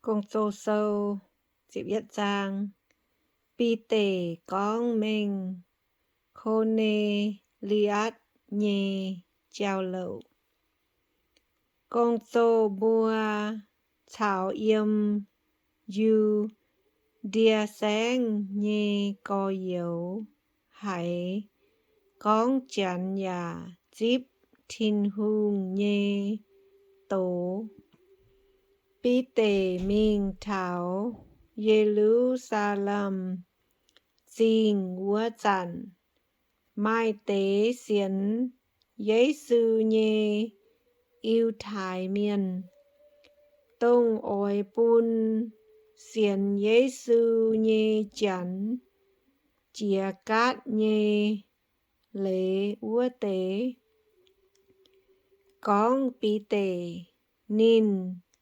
Gong-Zoh sou, ziepc yietv zaang. Bide Gorngv Mengh Ko^ne^li^atv Nyei Jauv-Louc. Gong-zoh mbuo caux yiem Yu^ndie Saengv nyei gorx-youz haiz gorngv Janx yaac zipv Tin-Hungh nyei doz. Bide mingh taux Ye^lu^saa^lem Zingh wuov zanc, maaih deix sienx Yesu nyei Yiutai Mienh, dongh oix bun sienx Yesu nyei Janx jiex gaatv nyei leiz wuov deix, gorngv Bide. Ninh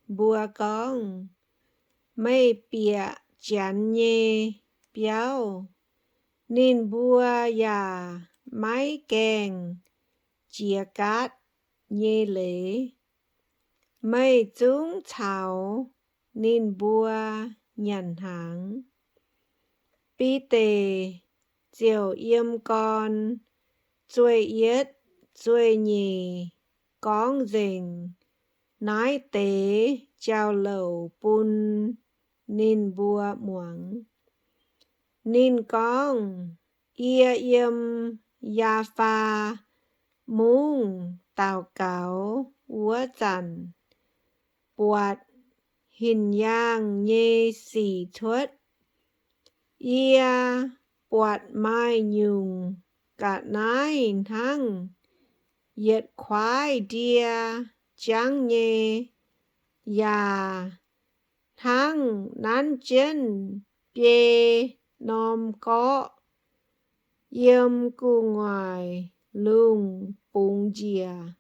mbuo gorngv, Meih bieqc Janx nyei biauv, ninh mbuo yaac maiv gaengh jiex gaatv nyei leiz. Meih zungv caux ninh mbuo nyanc hnaangx. Bide ziouc yiem gorn zueih yietv zueih nyeic gorngv nzengc naaiv deix jauv-louc bun ninh mbuo muangx. Ninh gorngv, Yie yiem Yaafaa Mungv daux gaux wuov zanc, buatc hinc yaangh nyei sic cuotv. Yie buatc maaih nyungc ga'naaiv hnangv yietc kuaaiv ndie jangv nyei, yaac hnangv nanv jienv biei norm gorqv yiem gu'nguaaic lungh bungx njiec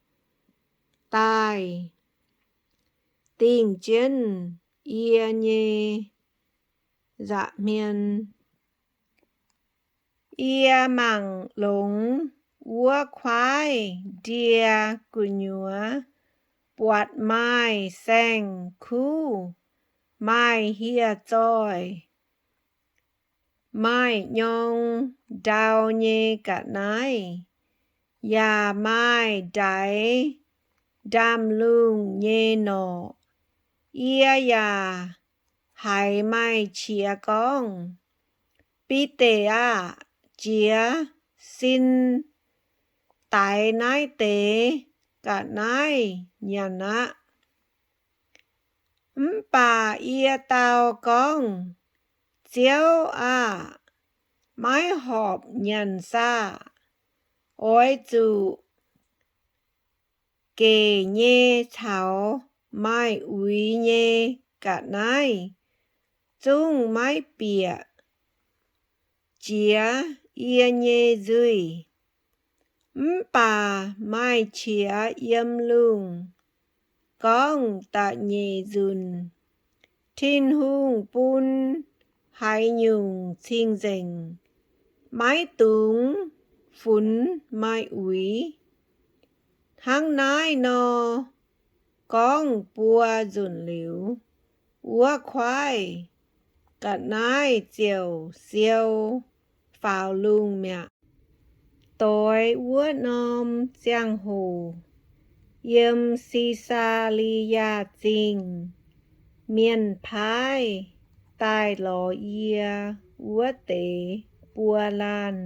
daaih, dingh jienv yie nyei nza'hmien. Yie mangc longx wuov kuaaiv ndie gu'nyuoz, buatc maaih saeng-kuv, maaih hieh zoih, maaih nyorng ndau nyei ga'naaiv, yaac maaih ndaix ndaamv-lungh nyei norqc. Yie yaac haiz maaih qiex gorngv, Bide aah! Jiez sin daix naaiv deix ga'naaiv nyanc aqv. Mv baac yie dau gorngv, Ziouv aah! Maiv horpc nyanc saah? Oix zuqc gec nyei caux maaih uix nyei ga'naaiv zungv maiv bieqc jiex yie nyei nzuih. Mv baac maaih qiex yiem lungh gorngv da'nyeic nzunc, Tin-Hungh bun haaix nyungc cing-nzengc maiv dungx funx maaih uix. Hnangv naaiv nor gorngv buo nzunc liuz, wuov kuaaiv ga'naaiv ziouc siou faaux lungh mi'aqv. Doix wuov norm ziangh hoc, yiem Si^saa^li^yaa Zingh mienh paaiv daaih lorz yie wuov deix buo laanh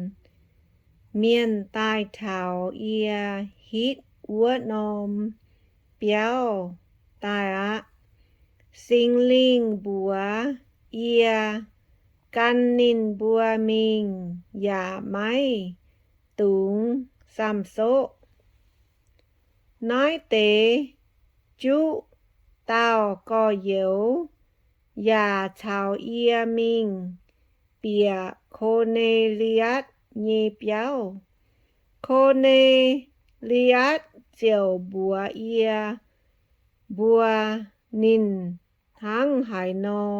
mienh daaih taux yie hitv wuov norm biauv daaih aqv. Singx Lingh mbuox yie gan ninh mbuo mingh yaac maiv dungx samh soqv. Naaiv deix juqv dauh gorx-youz yaac caux yie mingh bieqc Ko^ne^li^atv nyei biauv. Ko^ne^li^atv ziouc mbuox yie mbuo ninh hnangv haaix nor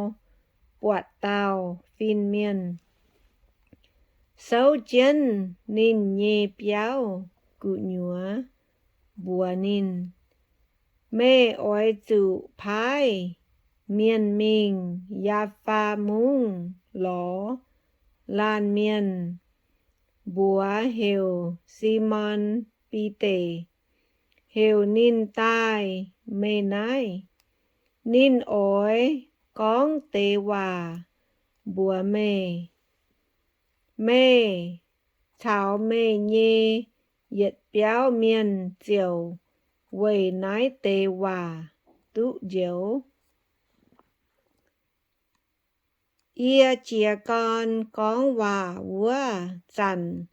buatc dauh fin-mienh souv jienv ninh nyei biauv gu'nyuoz, mbuox ninh, Meih oix zuqc paaiv mienh mingh Yaafaa Mungv lorz laanh mienh, mbuox heuc Simon Bide, heuc ninh daaih meih naaiv. Ninh oix gorngv deix waac mbuox meih. Meih caux meih nyei yietc biauv mienh ziouc weic naaiv deix waac duqv njoux. Yie jiez gorn gorngv waac wuov zanc,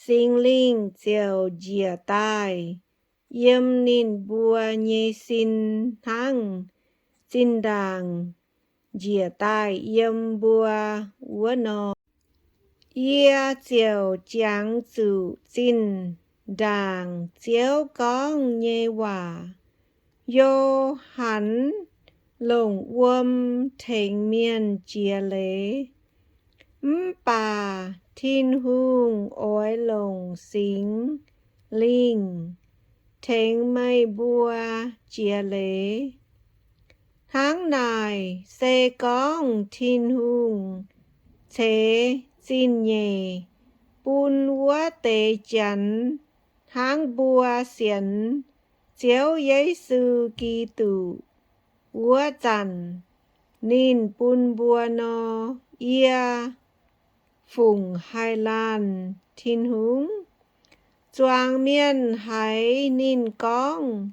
Singx Lingh ziouc njiec daaih yiem ninh mbuo nyei sin hnangv zinh ndaangc njiec daaih yiem mbuo wuov nor. Yie ziouc jangx zuqc zinh ndaangc Ziouv gorngv nyei waac. Yo^han longc wuom tengx mienh jiex leiz, mv baac Tin-Hungh oix longc Singx Lingh tengx meih mbuo jiex leiz. Hnangv naaic se gorngv Tin-Hungh ceix zingh nyeic bun wuov deix Janx hnangv mbuo sienx Ziouv Yesu Giduc wuov zanc ninh bun mbuo nor. Yie fungc haih laanh Tin-Hungh? Zuangx mienh haiz ninh gorngv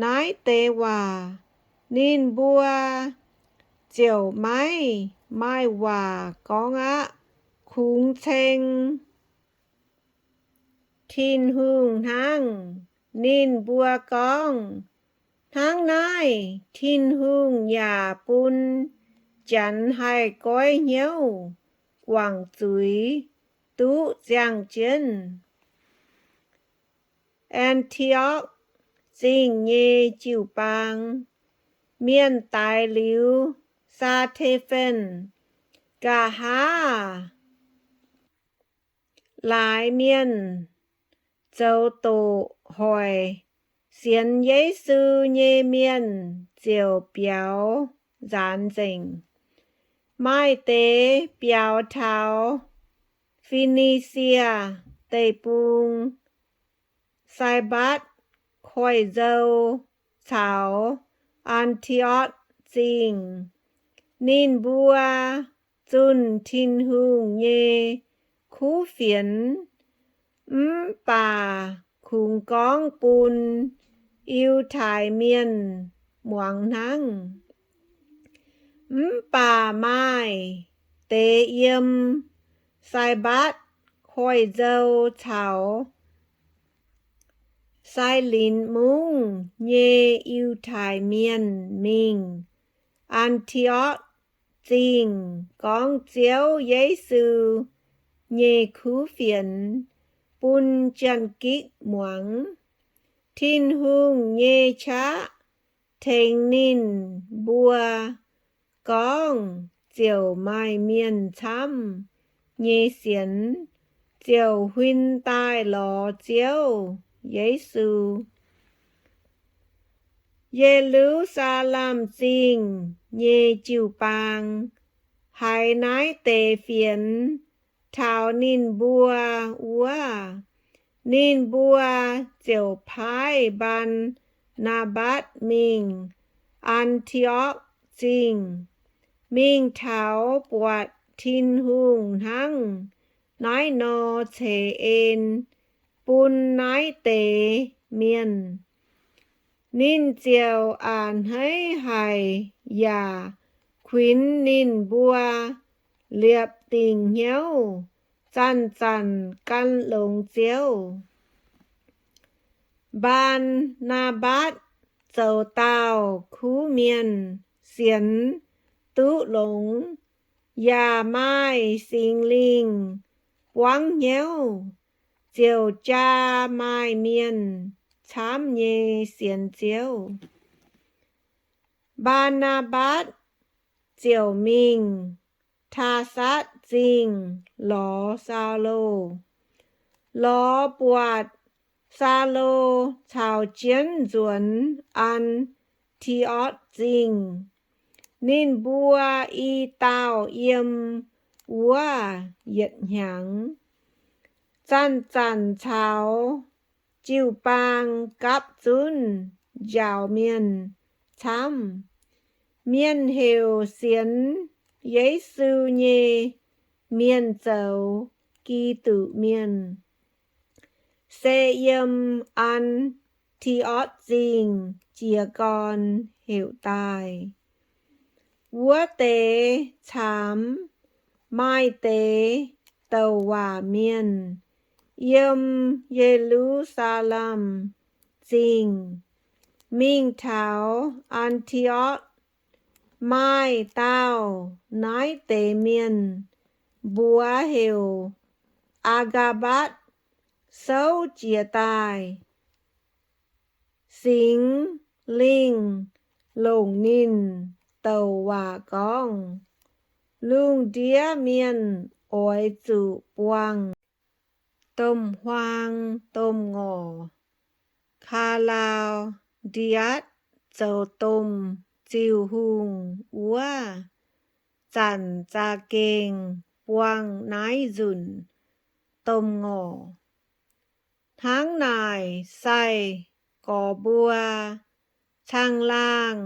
naaiv deix waac, ninh mbuo ziouc maiv maaih waac gorngv aqv. Kungx ceng Tin-Hungh hnangv. Ninh mbuo gorngv, Hnangv naaiv Tin-Hungh yaac bun Janx haih goiv hnyouv guangc zuiz duqv ziangh jienv. An^ti^okv Zingh nyei jiu-baang mienh daix liuz Saa^te^fen, nqa'haav laaix mienh zoux doqc hoic sienx Yesu nyei mienh ziouc biaux nzaanx nzengc. Maaih deix biaux taux Fi^ni^sie Deic-Bung, Saibatv Koiv-Nzou caux An^ti^okv Zingh. Ninh mbuo zunh Tin-Hungh nyei kuv fienx, mv baac kungx gorngv bun Yiutai Mienh muangx hnangv. Mv baac maaih deix yiem Saibatv Koiv-Nzou caux Sailinx Mungv nyei Yiutai Mienh mingh An^ti^okv Zingh gorngv Ziouv Yesu nyei kuv fienx bun Janx-Gikc muangx. Tin-Hungh nyei qaqv tengx ninh mbuo gorngv ziouc maaih mienh camv nyei sienx ziouc huin daaih lorz Ziouv Yesu. Ye^lu^saa^lem Zingh nyei jiu-baang haiz naaiv deix fienx taux ninh mbuo wuov, ninh mbuo ziouc paaiv Mbaan^naa^mbatv mingh An^ti^okv Zingh, mingh taux buatc Tin-Hungh hnangv naaiv nor ceix en bun naaiv deix mienh. Ninh ziouc a'hneiv haic yaac kuinx ninh mbuo liepc dingc hnyouv zanc-zanc gan longx Ziouv. Mbaan^naa^mbatv zoux dauh kuv mienh sienx duqv longx, yaac maaih Singx Lingh buangv hnyouv, ziouc jaa maaih mienh camv nyei sienx Ziouv. Mbaan^naa^mbatv ziouc mingh Taasatv Zingh lorz Saulo. Lorz buatc Saulo caux jienv nzuonx An^ti^okv Zingh. Ninh mbuo i dauh yiem wuov yietc hnyangx, zanc-zanc caux jiu-baang gapv zunv njaaux mienh camv. Mienh heuc sienx Yesu nyei mienh zoux Giduc Mienh, se yiem An^ti^otv Zingh jiez gorn heuc daaih. Wuov deix caamx maaih deix douc waac mienh yiem Ye^lu^saa^lem Zingh mingh taux An^ti^otv. Maaih dauh naaiv deix mienh, mbuox heuc Aa^gaa^mbatv, souv jiez daaih. Singx Lingh longc ninh douc waac gorngv, lungh ndiev mienh oix zuqc buangh domh huaang domh ngorc. Kaa^laa^ndi^atc zoux domh ziuh hungh wuov zanc za'gengh buangh naaiv nzunc domh ngorc. Hnangv naaic, sai-gorx mbuo caangh laangh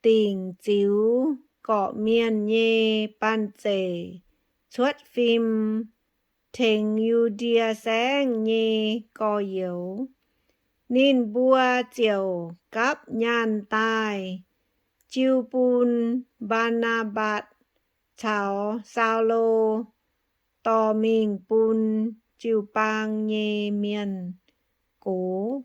dingc ziux gorqv-mienh nyei banh zeic cuotv fim tengx Yu^ndie Saengv nyei gorx-youz. Ninh mbuo ziouc gapv nyaanh daaih jiu bun Mbaa^naa^mbatc caux Saulo dorh mingh bun jiu-baang nyei mienh gox.